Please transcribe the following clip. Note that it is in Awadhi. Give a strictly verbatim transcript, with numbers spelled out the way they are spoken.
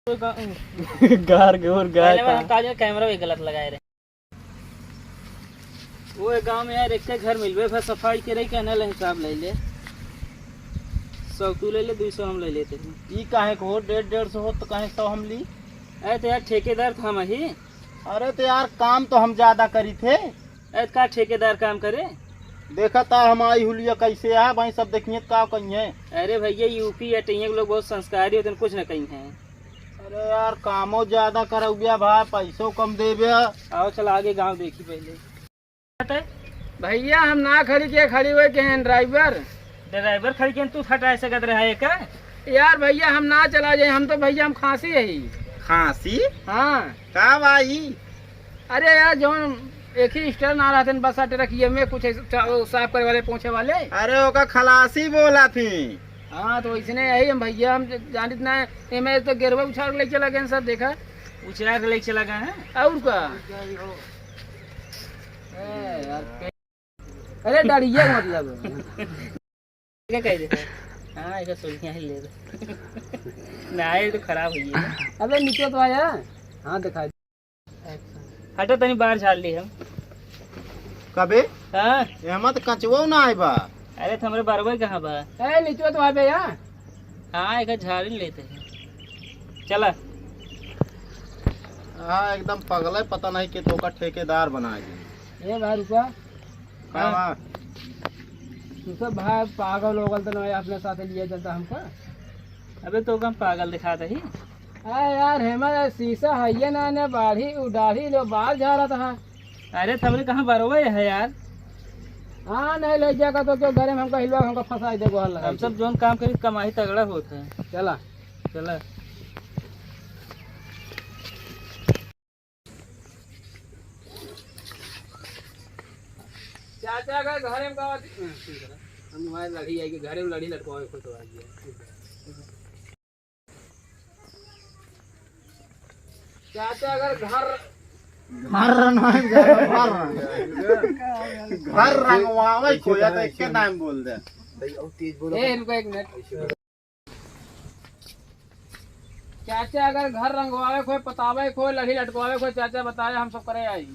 गार गोर गाय पहले का। हम का जो कैमरा भी गलत लगाए रहे। वो एक गाँव में यार, एक के घर मिलबे, फिर सफाई के रही, कहने ले हिसाब ले ले। सौ तू ले ले, दो सौ हम ले लेते हैं। ई काहे को हो? डेढ़, डेढ़ सौ हो तो काहे सौ हम ली? अरे तो यार, ठेकेदार तो हम ही। अरे तो यार, काम तो हम ज्यादा करी थे। अरे तो का ठेकेदार काम करे? देखा था हमारी हुलिया कैसे है भाई, सब देखिए तो का कहीं है। अरे भैया, यूपी या टीएम के लोग बहुत संस्कारी होते हैं, कुछ ना कहीं हैं। अरे यार, कामो ज्यादा करौबिया भाई, पैसो कम देबे। आओ चल आगे गाँव देखी पहले। भैया, हम ना खड़ी के, खड़ी हुए के हैं ड्राइवर। ड्राइवर खड़ी के तू फटाए सकत रहा है का? यार भैया, हम ना चला जाए, हम तो भैया, हम खांसी है ही। खांसी? हाँ। का भाई? अरे यार, जौन एक ही स्टैंड आ रहा था बस ट्रक, ये में कुछ ऐसे चा-, साफ करे वाले, पोंछे वाले। अरे ओका खलासी बोला थी। हाँ, तो इसने यही हम भैया, हम ज-, जानित ना है, ये में तो गेरवा उछाल के ले चला गए सब, देखा। उछाल के ले चला गए हैं। और का? ए, यार, पे-, अरे, डरिया मतलब। क्या कह देते? हाँ, ऐसा सुनिया ही ले दे। ना, ये तो खराब हुई है। अबे, नीचे तो आया। हाँ, दिखाई। हटो, तनी बाहर झाड़ ली हम। कबे? हाँ। एमा तो कचवो ना आए बा। अरे, तो हमरे बरवे कहाँ बा? ए, नीचे तो आबे यार। हाँ, एक झाड़ ही लेते हैं। चला। हाँ, एकदम पगल है, पता नहीं कि तो का ठेकेदार बना दी। ए भाई, रुका। का हाँ। बा? तू सब भाई पागल होगल तो नहीं अपने साथ लिया चलता हमको। अबे तो हम पागल दिखाता ही। अरे यार, हेमा यार, शीशा है ये ना, ने बाढ़ी, उ दाढ़ी लो बाल झाड़त है। अरे, थमरे कहाँ बरोबर है यार? हाँ, नहीं ले जाएगा तो क्यों घरे में हमका हिलवा, हमका फंसाई दे, गोहर लगा हम के। सब जोन काम करी, कमाई तगड़ा होत है। चला। चला। चाचा का घरे में गावा थी। हम हमारे लड़ी आई के घरे में लड़ी लटकावे खुद तो आई है। चाचा अगर घर घर रंगवावे, घर रंग-, घर रंगवावे को या तो एक नाम बोल दे। ए, रुको एक मिनट। चाचा अगर घर रंगवावे को, पतावे को, लड़ी लटकावे को, चाचा बताए हम सब करे आई।